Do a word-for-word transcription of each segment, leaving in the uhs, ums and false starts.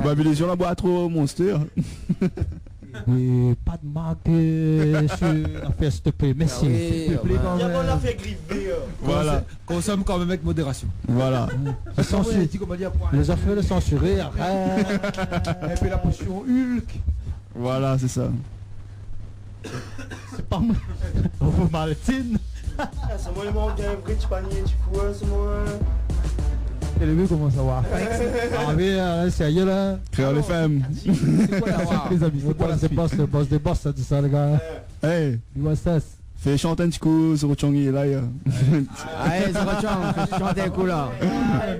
Baby Lésion la boir tro Monster. Oui, pa de mark, euh, sur la fèt, s'il te plaît. Merci. Ah oui, s'il te plaît, ouais. Kan mèm. Bien, bon, la fé grivé, euh. Voilà. Konsom, konsom kan mèm avèk modérasion. Voilà. Lé sansu-, lé zafèr lé sansuré, arèt. Épi la posion Hulk. Voilà, sé sa. Sé pa moin. Ovo Martine. Ah, sé moin, moin, bien vré, ti panié, ti kou, hein, sé moin. É le gars, koman sa va ? Ah oui, euh, sérieux, là. Kréol F M. Sé koi la suit, les amis ? Sé koi la suit ? Le boss, le boss, le boss, sa di sa, lé gars. Hey. U S S. Fé shant in ti kou, Zoro Chang lé la, ya. Alé, Zoro Chang, fé shant in kou, la.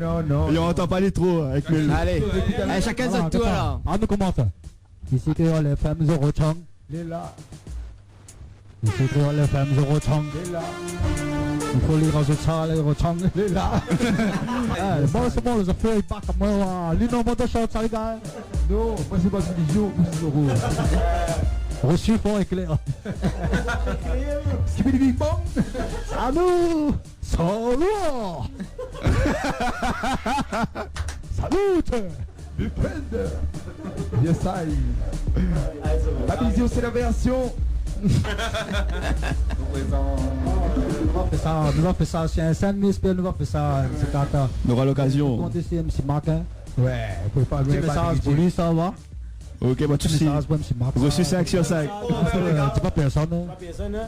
Non, non, non. I antann pa lé tro, avèk le... Alé. Alé, shakinn son tour, la. Ah, nou komans. Isi Kréol F M, Zoro Chang lé la. Isi Kréol F M, Zoro Chang lé la. I fo li razout sa, Zoro Chang lé la. Ah, sé bon, sé bon, lé zafèr i bak amoin, wa. Li, non, moin té shant sa, lé gars. Non, moin sé pa Zoro, moin sé Zoro. Reçu fort et clair. Skibidi bang. Salut. Salut. Salut. Big Band. Yes, I. La vision, c'est la version. Nou va fé sa, nou va fé sa, sé in sèn, mé éspèr nou va fé sa, sé kata. Nou nora lokazion. Kont si M C Mark, hein. Ouais, fo pa, ti mésaz pou li, sa va. Ok, pa de sousi. Mésaz pou M C Mark. Reçu cinq sur cinq. Euh, di pa pèrsone, hein.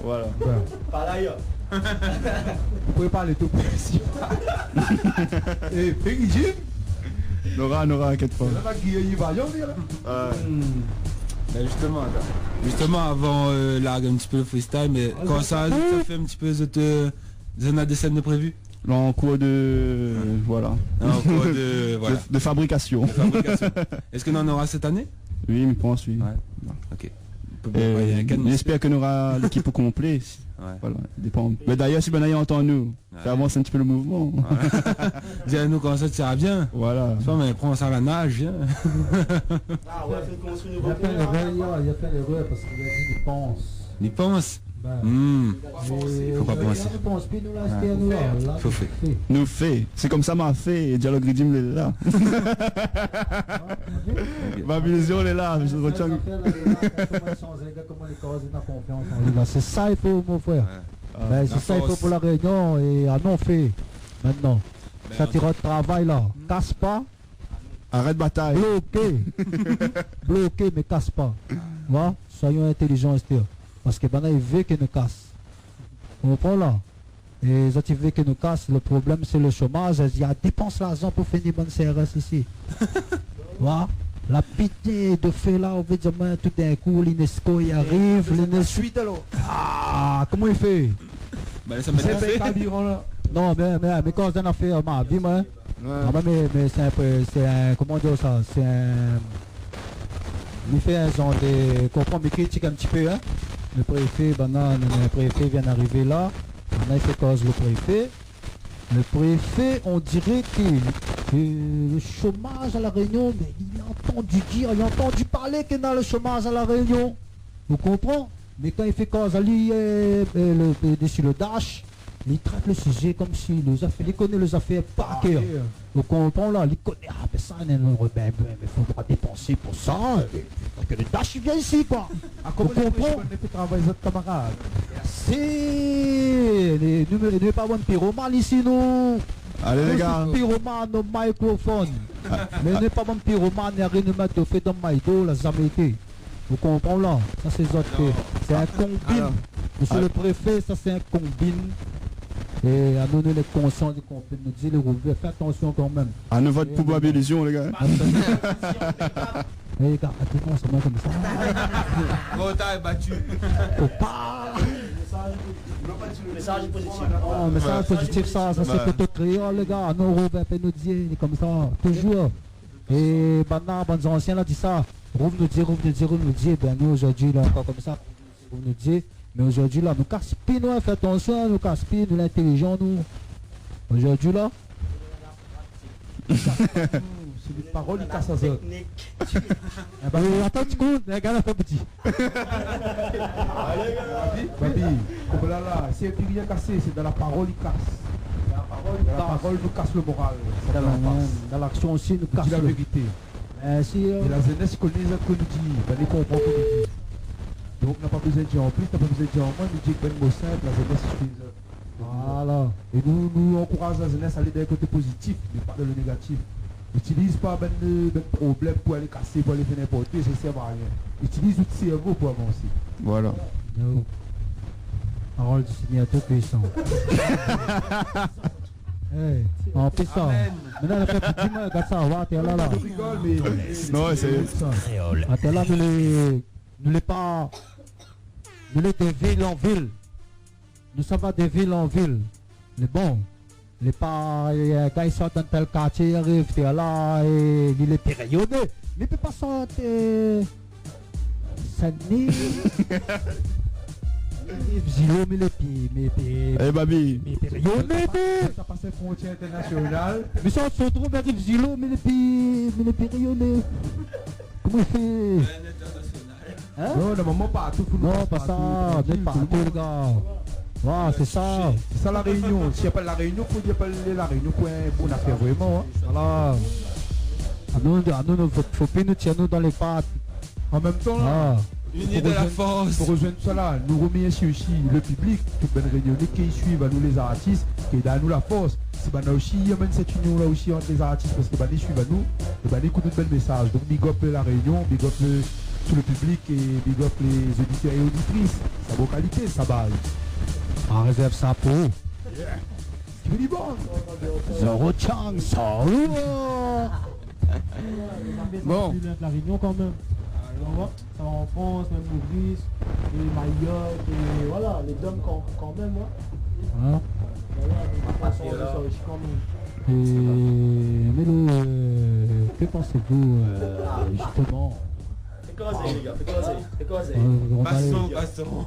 Voilà. Ouais. Par ailleurs. Ou pé parl de ton principal. Eh, Peggy Jim. Nora, Nora, inkièt pa. La, la, Guy, li va, li va, la. Ouais. Hmm. Ben, justement, attends. Justement, avan, euh, larg in ti pé le freestyle, mé kan sa, sa fé in ti pé, zot, euh, zot néna dé sèn de prévu ? An kour de, voilà. An kour de, voilà. De, de fabrikasion. De fabrikasion. Èske nou nora sèt ané ? Oui, mi pans, oui. Ouais. Ok. Euh, mi èspèr ke nou nora lékip o konplé. Ouais. Voilà, dépan. Mé d'ayèr, si banna i antann nou, fé avans in ti pé le mouvman. Ouais. Di anou koman sa, sa va bien. Voilà. Sa, mé pran sa la naz, vien. Ah ouais, fé konstrui in nouvo pon. Li la fé lérèr, li la fé lérèr parske li la di li pans. Li pans. Ben, hmm. Fo pa pansé. Nou pans pi, nou la, nou la, nou la fé. Fo fé. Nou fé. Sé konmsa ma fé, é Dialogue Riddim lé la. Baby Lésion lé la, mi retiens. Koman li koz, li na konfians an li la. Sé sa i fo, mon frèr. Ouais. Ben, sé sa i fo pou La Rényon, é anon fé. Mintnan. Ben, sa ti rant travay la. Kas pa. Arèt batay. Bloké. Bloké, mé kas pa. Wa, soyons intelligents, Esther. Parske banna i vé ke nou kas. Ou konpran la ? É zot i vé ke nou kas. Le problèm, sé le shomaz. Zot i dépans larzan pou fini bann C R S isi. Wa, la pitié de fé la, ou vé dir, mé tout d'in kou, l'UNESCO i ariv, l'UNESCO. Suit, alor. Ah, koman i fé ? Ba, sa mèt an fé. Non, mé, mé, mé kan zot i fé, ma vi, moin. Ouais. Ah, mé, mé sé in pé, sé in, koman dir sa, sé in, mi fé in zanr de, konpran, mi kritik in ti pé, hein. Le préfé, banna, le préfé i vien arivé la. Banna i fé koz le préfé. Le préfé, on diré ke, ke le shomaz a La Rényon, mé li la antandi dir, li la antandi parlé ke néna le shomaz a La Rényon. Ou konpran ? Mé kan i fé koz ali, euh, euh, le, euh, desi le Dash, li trat le sizé konmsi le zafèr, li koné le zafèr par kèr. Ou konpran la, li koné, ah, mé sa, non, non, ben, ben, mé fodra dépansé pou sa, é, pou ke le Dash i vien isi, koi. Ah, koman ou konpran ? Fé travay zot kamarad. Sé, nou, nou lé pa bann piromane isi, nou. Alé, lé gars. Nou sé piromane o mikrofone. Ah, mé nou lé pa bann piromane, na rien nou mèt do fé dan maïdo, la zamé été. Ou konpran la ? Sa sé zot fé. Sé in konbine. Alor. Mésyé le préfé, sa sé in konbine. É anou, nou lé konsian du konbine. Nou di lé Roubaix, fé atansion kan mèm. Anou vot pou Baby Lésion, lé gars. É, gars, atansion, sé moin konmsa. Retard est battu. Fo pa. Mésaz pozitif. Oh, mésaz pozitif, sa, sa sé koté kréol, lé gars. Anou, Roubaix, fé nou di, lé konmsa. Toujour. É banna, bann zansien la di sa, Rouv nou di, Rouv nou di, Rouv nou di, ben nou, zordi la, ankor konmsa, Rouv nou di, mé zordi la, nou kas pi, nou, fé atansion, nou kas pi, nou lé intélijan, nou. Zordi la, sé le parol i kas azot. Teknik. É ben, atann, ti kou, lé gars la fé pti. Babi, Babi, konm la la, sé pi rien kasé, sé dan la parol i kas. Dan la parol nou kas le moral. Dan la, dan laksion osi nou kas le... Di la vérité. Bien sûr. É la zénès i koné zot, ke nou di, bann i konpran ke nou di. Donk, na pa bezoin dir an plis, na pa bezoin dir an moin, nou di èk bann mo sinp, la zénès i suiv zot. Voilà. É nou, nou ankouraz la zénès alé dan lo koté pozitif, mé pa dan lo négatif. Itiliz pa bann, bann problèm pou alé kasé, pou alé fé ninport, sa i sèrv a rien. Itiliz out sèrvo pou avansé. Voilà. Yo. Parole du Seigneur Tout-Puissant. Hey, an plis sa. Amen. Mintnan, la fèt, di amoin, gard sa, wa, atèr la, la. Nou rigol, mé non, sé sa. Atèr la, nou lé, nou lé pa, nou lé de vil an vil. Nou sava de vil an vil. Lé bon. Lé pa, é, kan i sort dann tèl kartié, i ariv, té la, é, li lé pi rényoné. Li pé pa sort, é, Sin-Dni. Riv Zilo, mi lé pi, mi pi, eh, Babi, mi pi rényoné, mi. Sa i pas frontièr internasional. Mi sort Sodro, mi ariv Zilo, mi lé pi, mi lé pi rényoné. Koman i fé ? Internasional. Hein ? Non, normalman, partou, fo nou... Non, pa sa, partou, tout le monde. Wa, sé sa. Sé sa, La Rényon. Si i apèl La Rényon, fo i apèl La Rényon pou in bon afèr, vréman, hein. Voilà. Anou, anou, nou, fo, fo pi nou tir anou dan lé pat. An mèm tan, la, ah, l'unité fait la force. Fo rozoinn sa, la. Nou romèrsi osi le piblik, tout bann Rényoné ki suiv anou, lé zartis, ki donn anou la fors. Sé banna osi i amenn sèt inion-la osi ant lé zartis, parske banna i suiv anou, é banna i ékout nout bèl mésaz. Donk, big up La Rényon, big up le, tout le piblik é big up lé zoditèr é oditris. Sa bon kalité, sa baz. An rézèrv sa pou ou. Yeah. Skibidi bang. Zoro Chang, salut. Bon. La Rényon kan mèm. Ou voi ? Sa va an Frans, mèm Moris, é Mayotte, é voilà, lé dom kan, kan mèm, hein. Hein ? Voilà, donk, i fo sa osi kan mèm. Et Mélo, euh, que pensez-vous, euh, justement ? Fé kozé, lé gars, fé kozé, fé kozé. Euh, on va, passons, passons.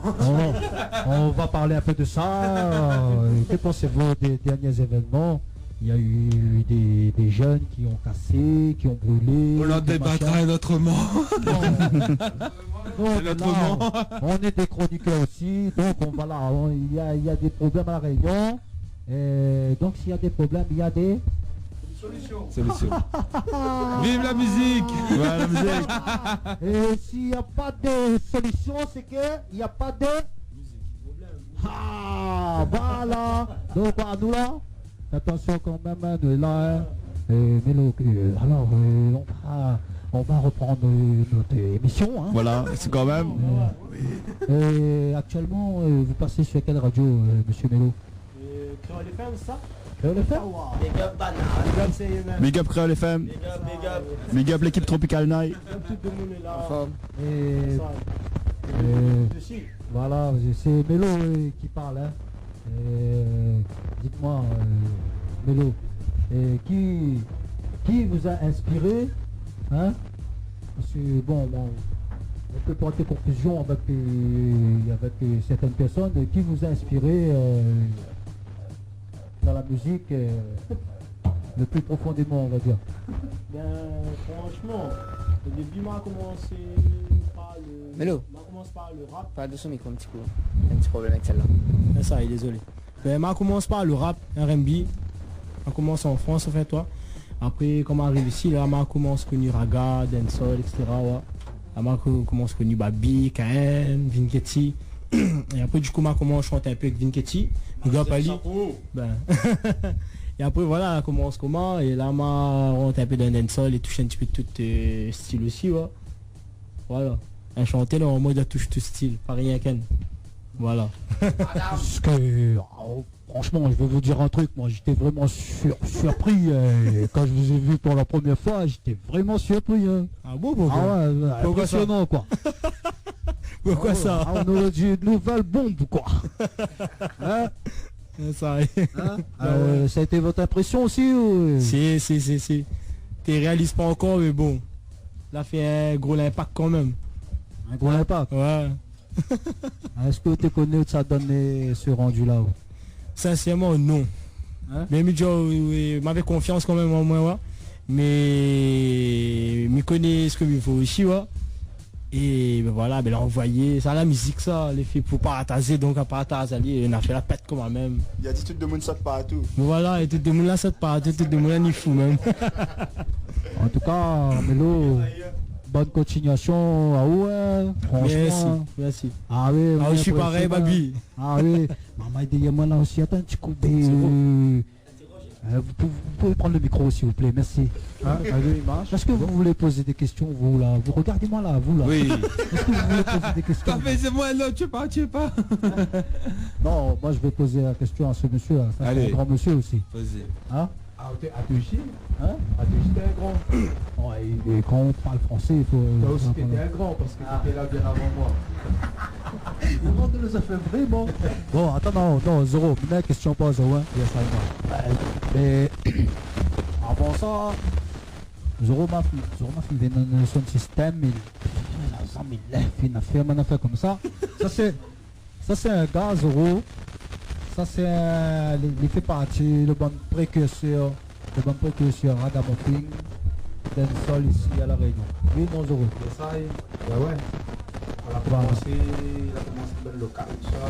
On, on va parler un peu de ça. Euh, que pensez-vous des derniers événements ? Il y a eu des, des jeunes qui ont cassé, qui ont brûlé, des machins. On en débattra un autre moment. Non. Donc, un autre moment. Là, on est des chroniqueurs aussi, donc on va là, on, il y a, il y a des problèmes à La Réunion. Et donc, s'il y a des problèmes, il y a des solutions. Vive la musique. Ouais, la musique. Et s'il y a pas de solution, c'est que il y a pas de... Ah, voilà. Donc, anou la, attention quand même, hein, nou lé la, hein. Euh, Mélo, euh, alors, euh, on va, on va reprendre, euh, notre émission, hein. Voilà, c'est quand même. Euh, et actuellement, euh, vous passez sur quelle radio, euh, monsieur Mélo ? Euh, Kréol F M, sa ? Kréol F M ? Big up, banna. Big up, sé mèm. Big up, Kréol F M. Big up, big up. Big up, l'équipe Tropical Night. Big up tout le monde lé la. En forme. Et, euh, voilà, c'est Mélo, euh, qui parle, hein. Euh, dites-moi, euh, Mélo, euh, qui, qui vous a inspiré, hein ? Parce que, bon, bon, on peut porter confusion avec, euh, avec, euh, certaines personnes. Qui vous a inspiré, euh, dans la musique, euh, le plus profondément, on va dire ? Ben, franchement, au début, ma komansé par le, Mélo, ma komans par le rap. Parl dan son mikro in ti kou. In ti problèm avèk sèt-la. Ah, sa, dézolé. Ben, ma komans par le rap, R and B. Ma komans an Frans, an fèt, ouais. Apré, kan ma ariv isi, la, ma komans koni raga, dancehall, et cetera, ouais. La, ma ko-, komans koni Babi, K M, Vinketi. É apré, du kou, ma komans shant in pé avèk Vinketi. Big up ali. Chapeau. Ben. É apré, voilà, la komans koman, é la, ma rant in pé dan dancehall é toush in ti pé tout, euh, stil osi, ouais. Voilà. In shantèr, la, an mod, la toush tout stil, pa rienk inn. Voilà. Parce que, oh, franchement, je vais vous dire un truc, moi, j'étais vraiment sur-, surpris, euh, quand je vous ai vu pour la première fois, j'étais vraiment surpris, hein. Ah bon, pourquoi ? Ah ouais, ouais, pourquoi ça ? Impressionnant, quoi. Pourquoi ça ? Ah, on aurait dit une nouvelle bombe, quoi. Hein ? Sa, hein ? Ah ouais, ça a été votre impression aussi, ou ? Si, si, si, si. Té réaliz pa ankor, mé bon. La fé in gro linpak kan mèm. In gro linpak ? Ouais. Èske ou té koné ou té sa donn, euh, se randu-la, ou ? Sinsèrman, non. Hein ? Mé mi di, euh, euh, mavé konfians kan mèm an moin, ouais. Mé mi koné sak mi vo isi, ouais. É ben voilà, ben, la anvoyé sa, la mizik, sa lé fé pou partazé, donk a partaz ali, é na fé la pèt koman mèm. Li la di tout demoun sot partou. Mé voilà, é tout demoun la sot partou, tout demoun la ni fou mèm. An tou ka, Mélo, bone kontiniasion aou, in, fransman. Mèrsi, mèrsi. Ah oui, ah, mi lé osi parèy, Babi. Ah oui, momon lé dèrièr moin la osi. Atann in ti kou, bin, sé bon. Euh, vous pou-, vous pouvez prendre le micro, s'il vous plaît, merci. Ah, allô, il marche. Est-ce que vous voulez poser des questions, vous, là ? Vous, regardez-moi, là, vous, là. Oui. Est-ce que vous voulez poser des questions ? Pas besoin, moi, là, tu sais pas, tu sais pas. Non, moi, je vais poser la question à ce monsieur-là. Ça, c'est un grand monsieur aussi. Allez. Posez. Hein ? Ah, ok, atann, in ? Atann, té gran. Ouais, et, et quand on parle français, il faut, toi aussi, t'étais un grand, parce que t'étais là bien avant moi. Ou rant dan zafèr vréman. Bon, atann, non, non, Zoro, mèt késtion pa Zoro, in. Yes, I know. Euh, mé avan sa, Zoro ma fé, Zoro ma fé vni dan son sistèm, mi, mi la fé, mi la fé, mi la fé konmsa. Sa sé, sa sé in gars, Zoro. Sa sé in, li, li fé parti le bann prékirsèr, le bann prékirsèr ragamuffin, dancehall isi La Rényon. Oui, non, Zoro ? Yes, I. Bin ouais. Nou la komansé, nou la komansé dan le lokal, tousa.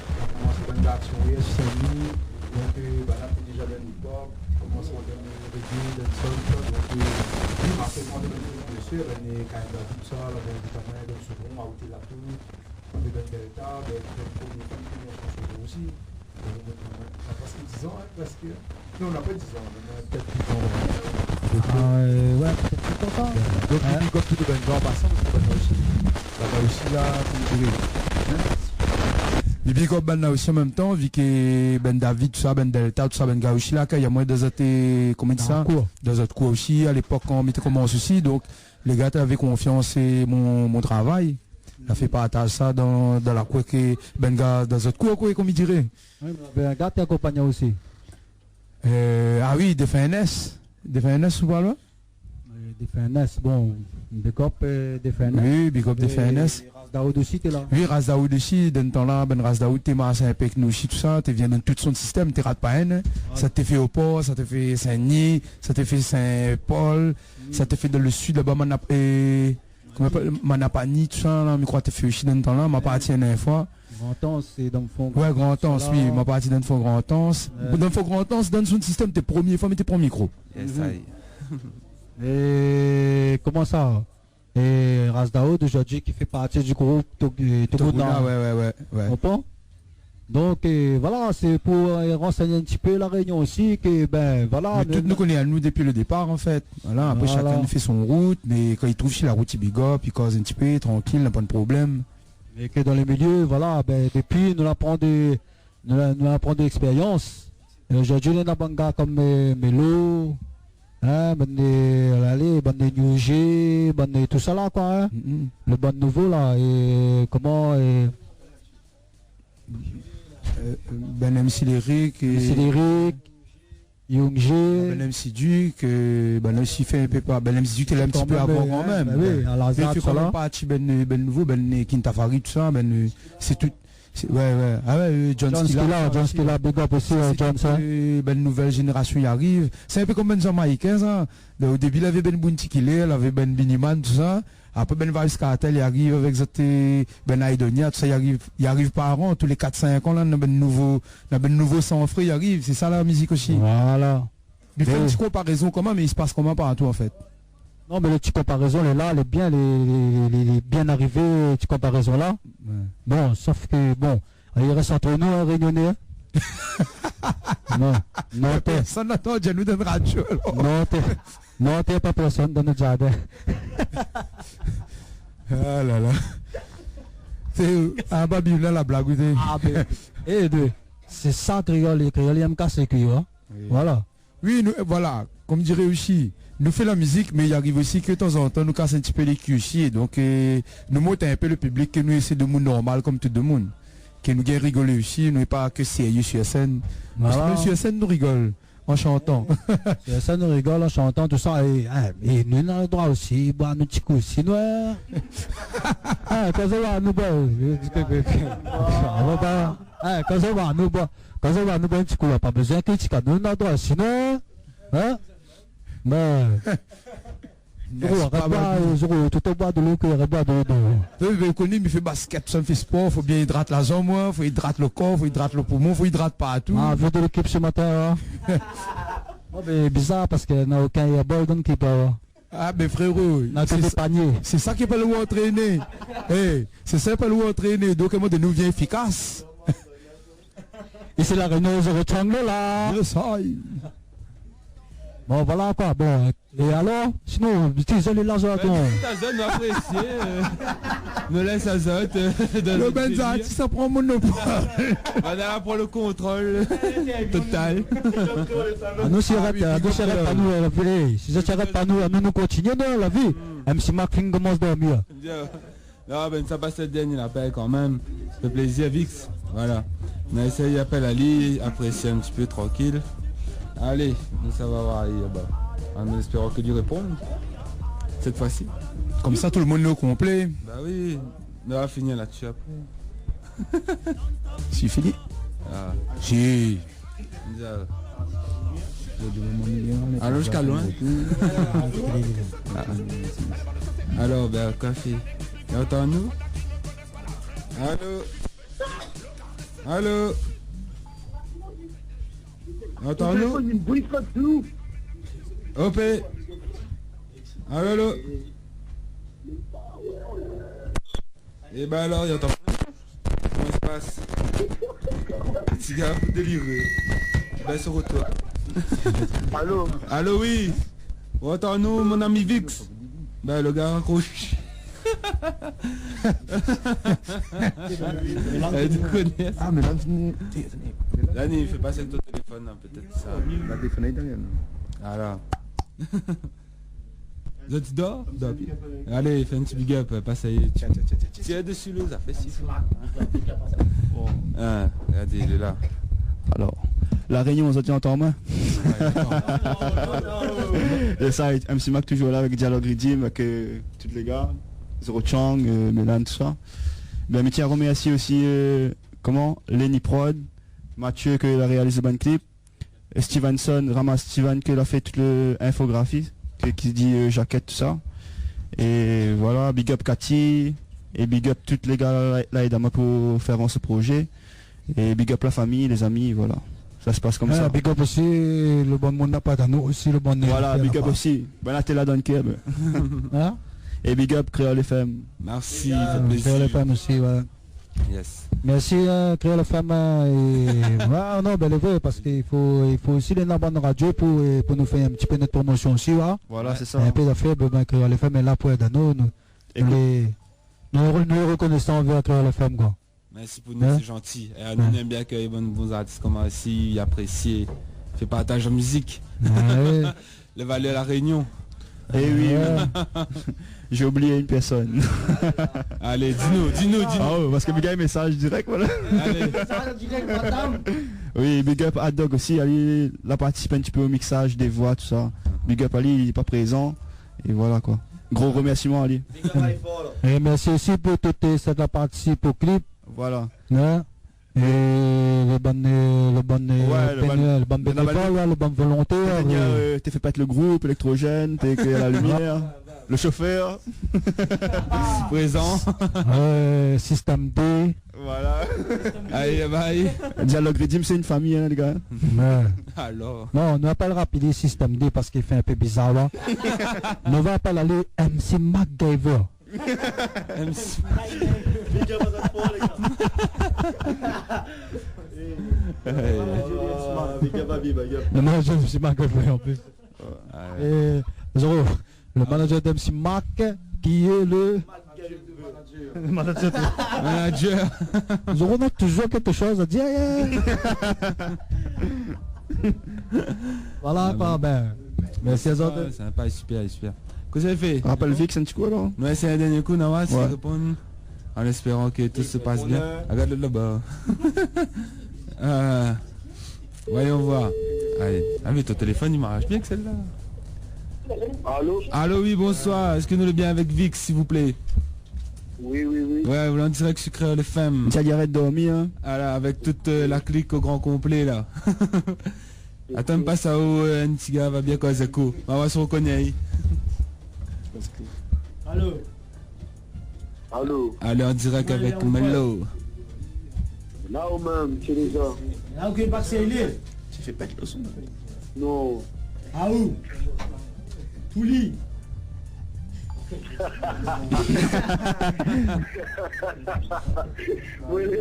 Nou la komansé dan le kartié, oui, Saint-Denis. Donk, euh, bin, la té déza dan le hip-hop, komansé dan le reggae, dancehall, tousa. Donk, euh, apré, kan nou la vni, bien sir, bin, Karen David, tousa, la, bin, notaman, dan le Souvron, Aoté Latou, Bébé Delta, bin, fé in promié, fé in promié shanson osi. Sa fé prèsk dizan, in, prèsk. Non, na pa dizan, na pétèt uit an, ouais. Ah, euh, ouais, pétèt uit an, sa. Donk, ouais. Big up tout bann gran pasan, parske bann osi, laba osi, la, koman dir, in ? Big up bann la osi an mèm tan, vi ke bann David, tousa, bann Delta, tousa, bann gars osi la, kan néna moin dan zot, koman dir sa ? Dan zot kour. Dan zot kour osi, a lépok, kan mi té komans osi, donk, lé gars té lavé konfians é mon, mon travay. La fé partaz sa dan, dan la kour ke bann gars dan zot kour, koi, koman dir. Oui, mé bin, gars té akonpagné osi. Euh, ah oui, Défin N S. Défin N S, ou pa la ? Euh, Défin N S, bon, big up, euh, Défin N S. Oui, big up Défin N S. É Ras Daoud osi té la. Oui, Ras Daoud osi, dan tan la, bann Ras Daoud té marsh in pé èk nou osi, tousa, té vien dan tout son sistèm, té rat pa inn, in. Ouais. Sa té fé Opor, sa té fé Sin-Dni, sa té fé Sin-Pol, sa té fé dan le sid laba, Manap-, é, koman i apèl, Manapany, tousa la, mi kroi té fé osi dan tan la, ma parti in fwa. Grand Anse, sé dan fon. Ouais, Grand Anse, oui, ma parti dan fon Grand Anse. Ouais. Dan fon Grand Anse, dan son sistèm, té promié fwa mi té pran mikro. Yes, I. É koman sa ? É Ras Daoud, zordi, ki fé parti du group Tog-, euh, Togouna. Togouna, ouais, ouais, ouais, ouais. Ou konpran ? Donk, euh, voilà, sé pou, euh, ransègn in ti pé La Rényon osi, ke, bin, voilà, mé tout nou koné anou dopi le dépar, an fèt. Voilà, apré, shakinn i fé son rout, mé kan i trouv si la rout, i big up, i koz in ti pé, trankil, na pa de problèm. É ke dan le milié, voilà, bin, dopi, nou la pran de, nou la, nou la pran de lékspérians. É zordi, néna bann gars kom, euh, Mélo, in, bann, euh, alé, bann New G, bann, euh, tousa la, koi, in. Mm. Le bann nouvo la, é koman, euh, euh, bann M C Lyric, é M C Lyric, Young G. Bann M C Duke, euh, bann osi fé in pé pa, bann M C Duke té la in ti pé avan kan mèm, kan mèm, bin, oui, bin, Al-Azhar, fé tousa la. Parti bann, bann nouvo, bann, euh, King Tafari, tousa, bann, euh, sé tout. Sé, ouais, ouais. Ah ouais, euh, John Skilla, John Skilla, big up osi, euh, John, sa. Euh, bann nouvèl zénérasion i ariv. Sé in pé kom bann Jamaïkin, sa. Donk, o débi, lavé bann Bounty Killer, lavé bann Beenie Man, tousa. Apré, bann Vybz Kartel i ariv avèk zot, euh, bann Aidonia, tousa, i ariv, i ariv par an, tou lé kat, sink an, la, na bann nouvo, na bann nouvo san fré i ariv. Sé sa, la mizik osi. Voilà. Mé fé in ti konparézon koman, mé i spas koman partou, an fèt ? Non, mé le ti konparézon, lé la, lé bien, lé, lé, lé, lé bien arivé, ti konparézon la. Ouais. Bon, sof ke, bon, i rès ant nou, in, Rényoné, in. Non, non, té. Pèrsone i antann anou dan radio, alor. Non, té. Non, té pa pèrsone dan nout zardin. Ah la la. Sé, ah, Babi, la, la blag, oui, té. Ah, bin, é, de, sé sa, kréol, kréol i èm kasé kui, in. Oui. Voilà. Oui, nou, euh, voilà, kom mi diré osi, nou fé la mizik, mé i ariv osi ke tanzantan nou kas in ti pé lé kui osi, é donk, euh, nou mont in pé le piblik ke nou sé demoun normal kom tout demoun. Ke nou gingn rigolé osi, nou lé pa ke sérié sir sèn. Voilà. Parske mèm sir sèn, nou rigol an shantan. Sir sèn, nou rigol an shantan, tousa, é, é, é nou néna le droi osi boir nout ti kou osi, nou, in. In, kan sa va, nou boir. Ah, bon, bin, in, kan sa va, nou boir. Kan sa va, nou boir in ti kou, la pa bezoin kritik anou, nou na droi, sinon, in ? Mé, Zoro, arèt boir, Zoro, tout an boir dolo, ke arèt boir dolo, dolo. Oui, mé ou koné, mi fé basket, sa mi fé spor, fo bien idrat la zanm, in, fo idrat le kor, fo idrat le poumon, fo idrat partou. Ah, vu de lékip se matin, in. Oh, mé bizar, parske na okin airball dan lékip la, in. Ah, ben, frérot, na ke dé panié. Sé sa ki apèl ou antréné. Eh, sé sa ki apèl ou antréné. Donk, a in moman doné, ou vien éfikas. Isi La Rényon, zéro tchang la. Yes, I. Bon, voilà koi. Bon, é alor, sinon, ti zèn lé la, zot, ben, nou apresié, euh, nou lès azot, euh, dan zot délire. Lo bann artis, sa pran mon non. Voilà, pou lo kontrol total. Ah, nou, si zot i arèt, ah, nou, si zot i arèt pa nou, euh, eh, si zot i arèt pa nou, nou, nou kontinié, nou, la vi. M C Mac fine komans dormi. Non, ben, sa pas lo dernié lapèl kan mèm. Sa fé plézir, Vix. Voilà. Nou éséy apèl ali, apresié in ti pé, trankil. Alé, nou sava oir ali laba. An éspéran ke li réponn sèt foi si. Konmsa, tout lo moun lé o konplé. Ba oui, nou va fini la-dsi apré. Si fini. Ah. Si. Alon ziska loin. Ah. Alor, ben, kafé. Li antann nou ? Alo ? Alo ? Li antann nou ? Opé. Alo, alo ? Ében alor, li antann pa. Koman i spas ? Ti gars, fo déliré. Bèl son rotour. Alo ? Alo, oui. Ou antann nou, mon ami Vix ? Bin, lo gars rakrosh. Eh, dékoné. Ah, mé la, vni. Dani, fé pasé ton téléfone, hein, pétèt sa. La téléfone, Daniel. Voilà. Zot i dor ? Dor pi. Alé, fé in ti big up, euh, pas ali. Tiens, tiens, tiens, tiens, tiens. Tir dési li, sa fé sif. Bon. Hein, regardé, li lé la. Alor, La Rényon, zot i antann amoin ? Ouais, li antann. Yes, sa, M C Mac toujour la avèk Dialogue Riddim, avèk, euh, tout lé gars, Zéro Chang, euh, Mélan, tousa. Bin, mi tien a remèrsié osi, euh, koman, Lenny Prod, Mathieu, ke la réalizé bann clip. Stevenson, Rama Steven, ke la fé tout lo infografi, ke, ki di, euh, jakèt, tousa. É voilà, big up Cathy, é big up tout lé gars la, la èd amoin pou fé avans lo projé. É big up la fami, lé zami, voilà. Sa i spas konmsa. Ah, big up osi lo bann moun la pa dan nou osi, lo bann, euh, voilà, big up osi. Bin, la té la dan lo kèr, bin. Hein ? É big up Kréol F M. Mèrsi, sa fé plézir. Kréol F M osi, ouais. Yes. Mèrsi, hein, Kréol F M, hein, é, ouais, non, bin, lé vré, parske i fo, i fo osi lé na bann radio pou, euh, pou nou fé in ti pé nout promosion osi, ouais. Voilà, sé sa. In pé zafèr, bin, Kréol F M lé la pou èd anou, nou, nou lé, nou lé, nou lé rekonésan anvèr Kréol F M, koi. Mèrsi pou nou, sé zanti. É nou, nou èm bien ke bann bon artis konmsa i aprésié, fé partaz la mizik. Ouais. Lé valèr La Rényon. Eh oui, oui. J'ai oublié une personne. Alé, di nou, di nou, di nou. Ah ouais, parske mi gingn mésaz dirèk, voilà. Alé. Mésaz dirèk, madam. Oui, big up Hot Dog osi, ali, la partisip in ti pé o mixaz dé voi, tousa. Big up ali, li lé pa prézan. É voilà, koi. Gro remèrsiman ali. Big up ali for, la. É mèrsi osi pou tout, euh, sèt la partisip o clip. Voilà. Hein ? É lo bann, euh, lo bann, euh, ouais, lo bann, béné-, lo bann bénévol, ouais, lo bann volontèr, ingénieur, euh, euh, té fé pèt lo group, éléktrozèn, té éklèr la limièr, lo shofèr. Isi prézan. Euh, Système D. Voilà. Aïe, aïe, aïe. Dialogue Riddim, sé in fami, hein, lé gars. Ouais. Alor. Non, nou apèl rapidé Système D parske i fé in pé bizar, la. Nou va apèl ali M C MacGyver. M C. Big up à Zafran, les gars. Big up à Biba, big up. Non, non, je suis MacGyver en plus. Ouais. Et Zoro, le manager d'M C Mac, qui est le manager. Manager. Zoro, on a toujours quelque chose à dire. Voilà, ah, ben, merci à zot. Sympa, sympa, super, super. Kosa i fé ? Rapèl Vix in ti kou, alor. Nou éséy in dèrnié kou, nou va si réponn, an éspéran ke tout se passe bien. Regarde là-bas. Euh, voyons voir. Allez. Ah, mais ton téléphone, il marche bien que celle-là. Allô ? Allô, oui, bonsoir. Est-ce que nous le bien avec Vix, s'il vous plaît ? Oui, oui, oui. Ouais, on est en direct sur Kréol F M. Ti arèt dormi, hein. Voilà, avec toute, euh, la clique au grand complet, là. Atann, pas sa, euh, in ti gars va bien kozé kou. Ma va se rekoné. Allô ? Allô ? Allô, en direct avec Melo. La ou mèm, ti lé la. La ou ké pas sé lé. Ti fé pèt lo son. Non. Ah ou ? Pouli. Moin lé...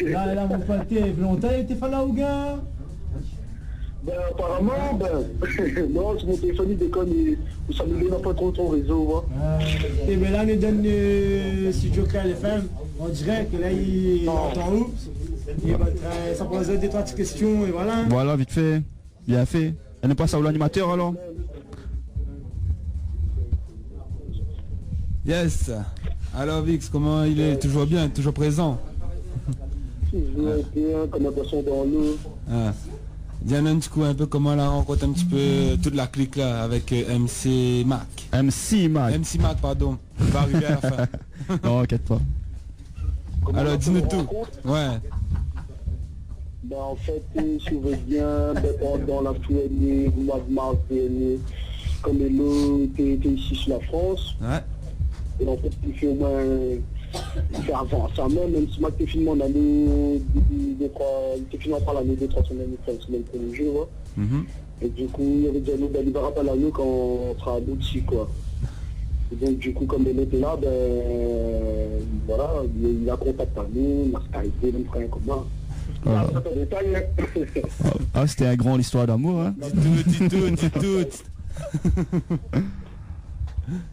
La, la, mon frèr, té, lontan, té fé la, ou gars ? Ben, aparaman, ben, non, sé mon téléfone i dékone, i, sa i lé pa tro, tro rézo, in. Ah, é ben la, nou lé dan, euh, studio Kréol F M, an dirèk, la, i antann aou. É ben, euh, sa i poz dé troi ti késtion, é voilà. Voilà, vit fé. Bien fé. É nou pas aou, lanimatèr, alor. Yes. Alor, Vix, koman i lé ? Toujour bien, toujour prézan ? Toujour bien, konm in poison dan lo. Ah. Di anou in ti kou, in pé koman la rankont in ti pé tout la klik la, avèk, euh, M C Mac. M C Mac. M C Mac, pardon. I va arivé a la fin. Non, inkièt pa. Koman... Alor, di anou tout. Rankont ? Ouais. Ben, an fèt, euh, si ou vé bien, ben, pandan la fin dernié, moi de mars dernié, konm Elo té, té isi si la Frans. Ouais. É an fèt, i fé omoin, i fé avan sa mèm, mèm si moin té fine m'en alé, débi, dé troi, té fine anparl anou dé troi semèn, troi semèn pou lé jou, ouais. Mhm. É di kou, li la di anou, ben, li va rapèl anou kan sra abouti, koi. É donk, di kou, konm li lété la, ben, voilà, li, li la kontakt anou, nou la Skypé, nou la fé in koman. Ah. Sa, sé détay, in. Ah, ah, sété in gran listoir d'amour, in. Di tout, di tout, di tout.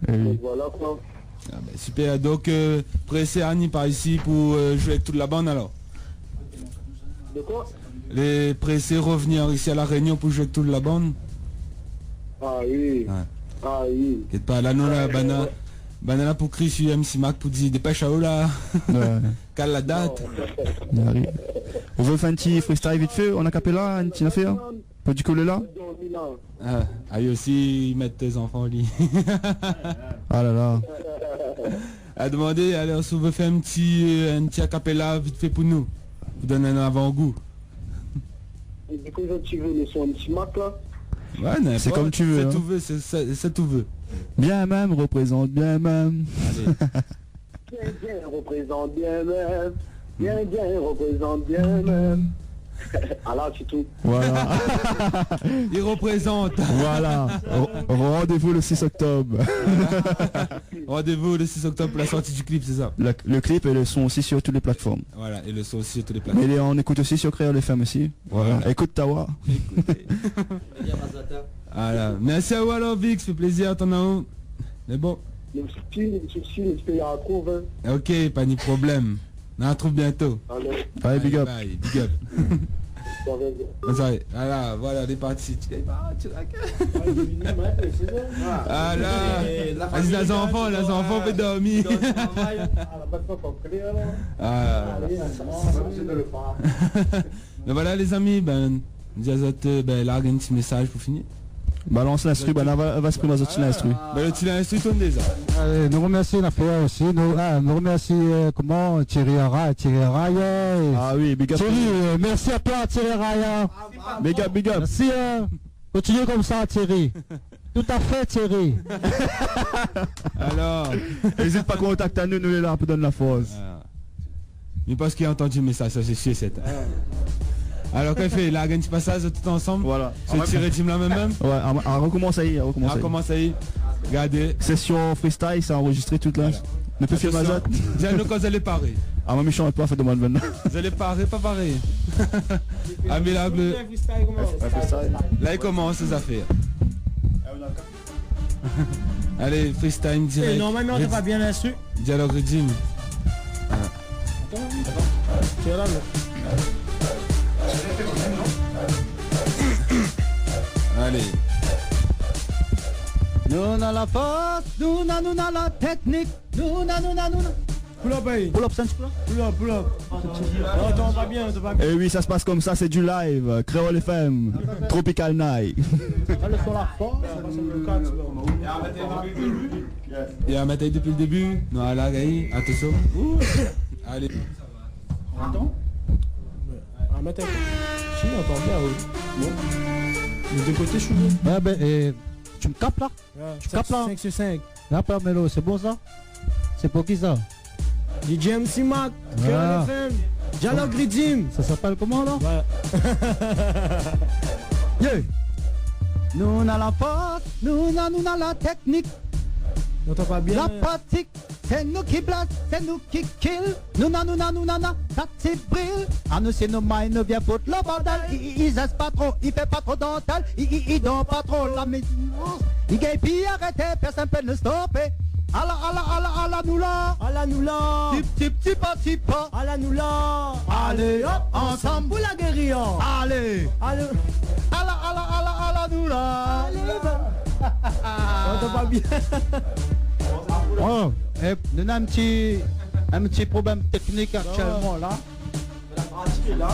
É oui. Donk, voilà, koi. Ah ben, super. Donk, euh, présé, Annie, par isi pou, euh, zoué avèk tout la bann, alor ? De koi ? Lé présé rovnir isi a La Rényon pou zoué avèk tout la bann ? Ah oui. Ouais. Ah oui. Inkièt pa, la, nou la, ouais, banna, ouais, banna la pou kri si M C Mac pou di, dépèsh aou la. Ouais. Kal la dat. Non. Ou vé fé in ti freestyle vit fé, an a cappella, in ti nafèr ? Pou di kou lé la ? Ah, ayo, si i mèt té zanfan, li. Ah la la. A demandé, alor, si ou vé fé in ti, euh, in ti a cappella vit fé pou nou, pou donn in avan-gou. É di kou, zot i vé lé son M C Mac la ? Ouais, n'inport. Sé konm ou vé, sé in. Sé ou vé, sé, sé, sé ou vé. Bien mèm, reprézant bien mèm. Alé. Bien, bien, reprézant bien mèm. Bien, bien, reprézant bien mèm. Ah la, sé tout. Voilà. I reprézant. Voilà. R-, rendez-vous le six octobre. Rendez-vous le six octobre pour la sortie du clip, c'est ça ? Le, le clip et le son aussi sur toutes les plateformes. Voilà, et le son aussi sur toutes les plateformes. Mais il est, on écoute aussi sur Kréol F M aussi. Voilà. Voilà. Ékout Tawa. Ékout. Voilà. Mèrsi aou alor, Vix, fé plézir, atann aou. Mé bon. Mèrsi, mèrsi, mèrsi, nou artrouv, in. Ok, pa ni problèm. Nou artrouv bientô. Alé. Alé, big up. Bye, big up. Sa va bien. Sa va. Ala, voilà, lé parti. Ti gagn pa, ti rak. Ala. Aziz, la zanfan, la zanfan pé dormi. Ala, pa de pwoblèm, alor. Ah. Alé, sa va, sa va. Mé voilà, lézami, bin, di azot, euh, bin, larg in ti mésaz pou fini. Balans linstru, bin, va, va ésprim azot ti linstru. Bin, lo ti linstru i tourn déza. Alé, nou remèrsi Naféa osi. Nou, ah, nou remèrsi, euh, koman, Thierry Ara-, Thierry Araya. Ah oui, big up. Thierry, euh, mèrsi a toi, Thierry Araya. Big up, big up. Mèrsi, in. Kontinié konmsa, Thierry. Tout à fait, Thierry. Alor, ézit pa kontakt anou, nou lé la pou donn la fors. Ah. Mé parské la antandi mésaz, sa sé sir é sèrtin. Ah. Alor, kosa i fé, larg in ti pasaz, tout ansanm. Voilà. Sé ti ridim la mèm, mèm. Ouais, a, a, rekomans ali, rekomans ali. Rekomans ali. Gardé. Session freestyle, sé anrozistré tout la. Voilà. Nou pé filmé azot. Atansion. Di anou kan zot lé paré. Ah, moin, mi shant pa, fé demann mintnan. Zot lé paré, pa paré. Ah, mé la, le... Freestyle, koman ? Ouais, freestyle. La, i komans lé zafèr. Alé, freestyle dirèk. Eh, normalman, t'as pas bien l'instru. Dialogue ridim. Ah. Atann, atann. Sé la, non ? Alé. Nou na la fors, nou na, nou na la teknik, nou na, nou na, nou na. Pull up, hey. Pull up, Santi, pull up. Pull up, pull up. Atann, atann, pa bien, atann, pa bien. Eh oui, ça se passe comme ça, c'est du live. Kréol F M, Tropical Night. Ah, le son la fort. I mèt ali dopi le début. Non, la, gay. Atansion. Ouh. Alé. Atann. Ah, mèt ali. Si, i antann bien, oui. Bon. Mé de koté, je suis bon. Ouais, bin, eh, tu me capes, là ? Ouais, tu capes, là ? Cinq sur cinq. La, pa Melo, sé bon sa ? Sé pou ki sa ? D J M C Mac, ah. Kréol F M, Dialogue Ridim. Ça s'appelle comment, là ? Ouais. Yeah. Nou na la fors, nou na, nou na la teknik. Ou antann pa bien. La pratik, sé nou ki blès, sé nou ki kill. Nou na, nou na, nou na, na, sa ti bril. Anou sé nou may, nou vien fout lo bordèl. I, i, i zès pa tro, i fé pa tro dantèl. I, i, i dor pa tro, la mizik i gingn pi arété, pèrsone pé nou stopé. Ala, ala, ala, ala nou la. Ala nou la. Tip, tip, tipa, tipa. Ala nou la. Alé, hop, ansanm pou la gériya. Alé. Alé. Ala, ala, ala, ala nou la. Alé, va. Ou antann pa bien. Oh, é, nou na in ti, in ti problèm téknik aktièlman la. La pratik lé la.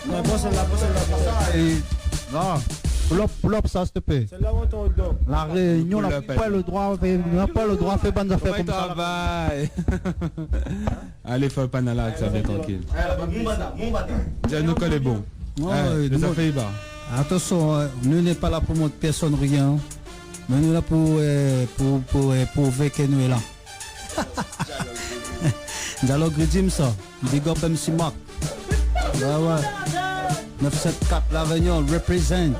Non, pa sèl-la, pa sèl-la, pa sèl-la. É, non, pull up, pull up sa, s'il te plaît. Sèl-la ou antann dedan. La Réunion, nou na pa le droi, nou na pa le droi fé bann zafèr konmsa. Travay. Alé, fé pa nala, sa vien trankil. Di anou kan lé bon. Ouais, ouais, lé zafèr i ba. Atansion, euh, nou lé pa la pou mont pèrsone rien. Mé nou la pou, euh, pou, pou, euh, prouvé ke nou lé la. Dialogue Riddim sa. Big up M C Mark. Ouais, ouais. Neuf sept quatre La Réunion represent.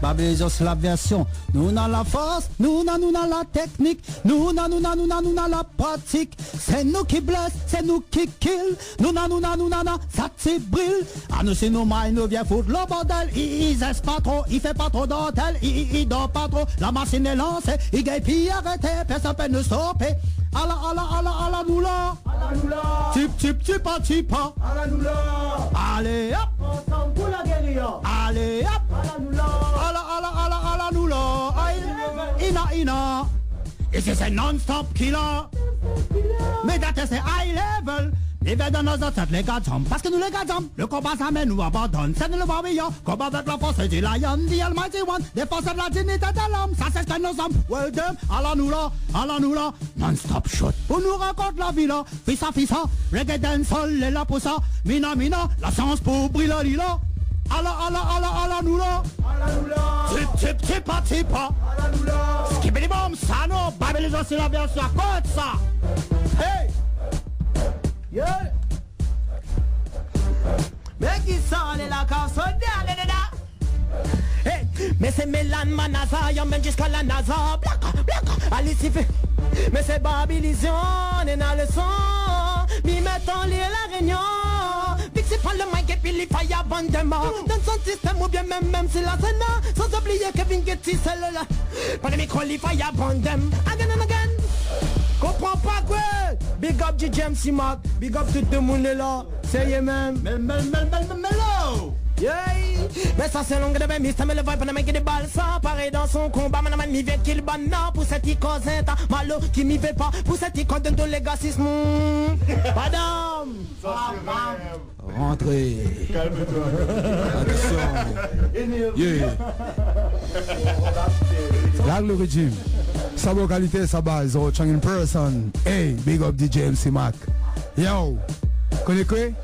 Baby Lézion sé la vèrsion. Nou na la fors, nou na, nou na la téknik, nou na, nou na, nou na, nou na la pratik. Sé nou ki blès, sé nou ki kill. Nou na, nou na, nou na, na, sa ti bril. Anou sé nou may, nou vien fout lo bordèl. I, i, i zès pa tro, i fé pa tro dantèl. I, i, i dor pa tro. La machine lé lansé, i gingn pi arété, pèrsone pé nou stopé. Ala, ala, ala, ala nou la. Ala nou la. Tip, tip, tipa, tipa. Ala nou la. Alé, hop. Ansanm pou la gériya. Alé, hop. Ala nou la. Ala, ala, ala, ala nou la. Ay, ina, ina. Isi sé non-stop killer. Mé dat sé high level. Ni vien dan nout zantèt lé gad zanm. Paske nou lé gad zanm. Le konba zamé nou abandone. Sé nou le warrior. Konba avèk la fors di Lion, the Almighty One. Défansèr la dignité de l'homme. Sa sé sak nou zèm. Well done. Ala nou la. Ala nou la. Non-stop shoot. Pou nou rakont la vi la. Fisa, fisa, reggae dancehall lé la pou sa. Mina, mina, la shans pou brila lila. Ala, ala, ala, ala nou la. Ala nou la. Tip, tip, tipa, tipa. Ala nou la. Skibidi bom, sa non, Baby Lézion sé la vèrsion kot sa. Hey. Yeah. Mé kisa lé la, ka sona lé la. Hey, mé sé Mélan Manaza, yo mèm ziska la NASA. Blaka, blaka, ali si fé. Mé sé Baby Lézion, néna le son. Mi mèt anlèr La Rénion. Pik sé pa le mic épi li faya bann démon. Dan son sistèm oubien mèm, mèm si la sèn la. San oublié Kevin Getty, sé le la. Pa le mikro li faya bann démon. Again and again. Konpran pa koi. Big up D J M C Mark. Big up tout demoun lé la. Sérié mèm. Mé, mé, mé, mé, mé, mé, lo. Yeah. Mé sa sé long de ben, Mister Mé le vibe, pandan mi gingn dé bal sa. Paré dan son konba, man, man, mi vien kill bann la. Pou sèt i koz in ta malo, ki mi vé pa. Pou sèt i koz donn do légasism. Padam. Rantré. Kalm-toi. Atansion. Yeah. Lag le Riddim. Sa bon kalité, sa baz. Zéro Chang in person. Hey, big up D J M C Mark. Yo, koné koi?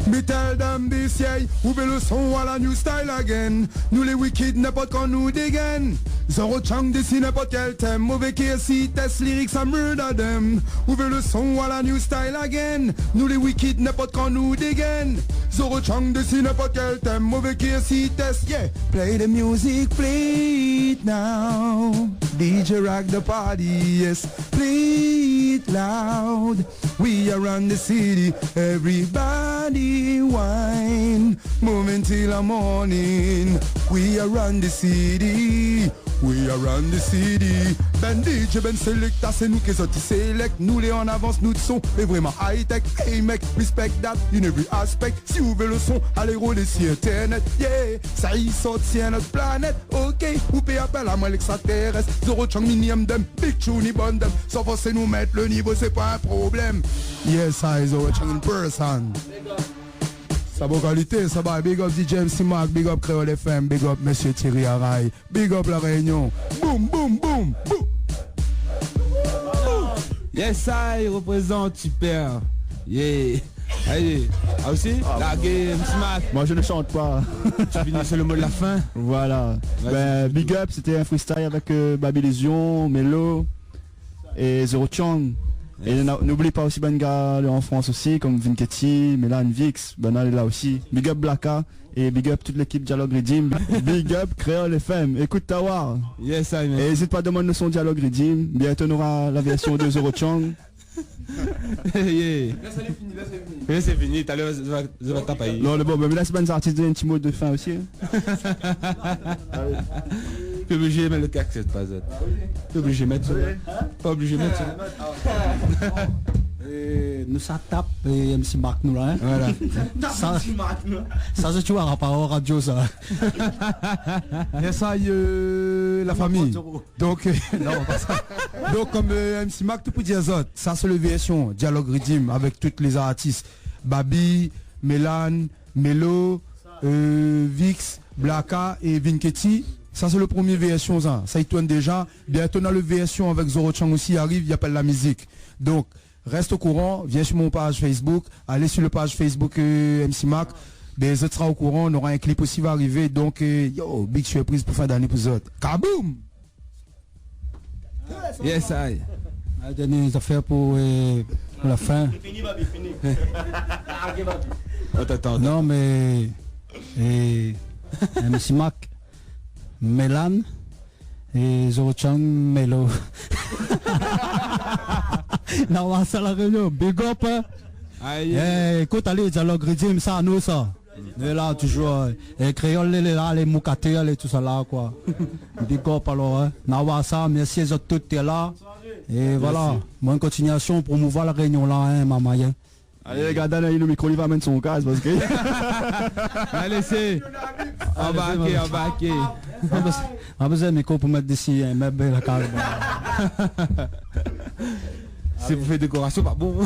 Mi tell dem dis, yeah, ouvèr le son, ala new style again. Nou lé wicked, ninport kan nou dégaine. Zéro Chang dési ninport kèl tèm, mové kèr si tès, lyrics sa murder dem. Ouvèr le son, ala new style again. Nou lé wicked, ninport kan nou dégaine. Zéro Chang dési ninport kèl tèm, mové kèr si tès, yeah. Play the music, play it now. D J rock the party, yes. Play it loud. We are run the city, everybody wine. Moving till the morning. We are run the city. We are run the city. Ben D J, ben sélékta, sé nou ki sort i sélèk. Nou lé an avans, nout son lé vréman high-tech. Hey mec, respect that in every aspect. Si ou vé le son, alé rodé si internet. Yeah, sa i sort si in not planèt. OK, ou pé apèl amoin lèkstratèrès. Zéro Chang, Minium dem, Big Tune i bann dem. San fors nou mèt le nivo, sé pa in problèm. Yes I, Zéro Chang in person. Sa bon kalité, sa ba. Big up D J M C Mark, big up Kréol F M, big up Monsieur Thierry Aray, big up La Réunion. Boum, boum, boum, boum. Yes I, reprézant, super. Yeah. Alé, ah aussi, largué, M C Mark. Moi, je ne chante pas. Tu finis sur le mot de la fin. Voilà. Vas-y. Ben, big up, c'était un freestyle avec, euh, Baby Lézion, Mélo et Zéro Chang. É na-, noubli pa osi bann gars an Frans osi, kom Vinketi, Mélan, Vix, banna lé la osi. Big up Blaka, é big up tout lékip Dialogue Riddim. Big up Kréol F M. Ékout Tawar. Yes, I, man. É ézit pa domann le son Dialogue Riddim. Bientôt, nora la vèrsion de Zoro Chang. Yeah. La, sé fini, la, sé fini. La, sé fini. Talèr, zot va, zot va tap ali. Non, le bon, mé la, sé bann zartis, donn in ti mo de fin osi, hein. T'es obligé de mettre le casque, c'est pas ça. T'es obligé de mettre ça. Pas obligé de mettre ça. Euh, nou sa tap, euh, M C Mark nou la, hein. Voilà. Sa, sa, sé, tu vois, par rapport radio, sa. Yes, I, euh, la famille. Donk, euh, non, pa sa. Donk, kom, euh, M C Mark, tout pou dir azot, sa sé le vèrsion Dialogue Riddim avèk tout lé zartis. Babi, Mélan, Mélo, euh, Vix, Blaka é Vinketi. Sa sé le promié vèrsion, sa. Sa i tourn déja. Bientôt, na le vèrsion avèk Zoro Chang osi i ariv, i apèl La Mizik. Donk, rès o kouran, vien sur mon page Facebook, alé sur le page Facebook, euh, M C Mark. Bin, zot sra o kouran, nora in clip osi va arivé. Donk, euh, yo, big surpriz pou fin d'ané pou zot. Kaboum! Yes, I. Ah, dernié zafèr pou, euh, pou la fin. Fini, Babi, fini. Atann, atann. Non, mé, euh, M C Mark, Mélan, é Zoro Chang, Mélo. Na oir sa La Rényon, big up, hein. Aïe. Eh, ékout, alé, Dialogue Riddim, sa, nou, sa. Nou lé la, toujour, euh, é kréol, lé, lé la, lé moukaté, lé tousa la, koi. Big up, alor, hein. Na oir sa, mèrsi azot tout té la. É voilà, bonne continuation, promouvoir La Rényon la, hein, marmay, hein. Alé, lé gars, donn ali le mikro, li va amenn son gaz, parske... Alé, sé anbarké, anbarké. Ma bezoin, ma bezoin mikro pou mèt dési, hein, mèb la kaz. Sé pou fé dékorasion, pa bon.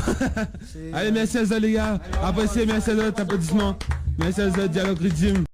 Alé, mèrsi azot, lé gars. Aprésié, mèrsi azot, aplodisman. Mèrsi azot, Dialogue Riddim.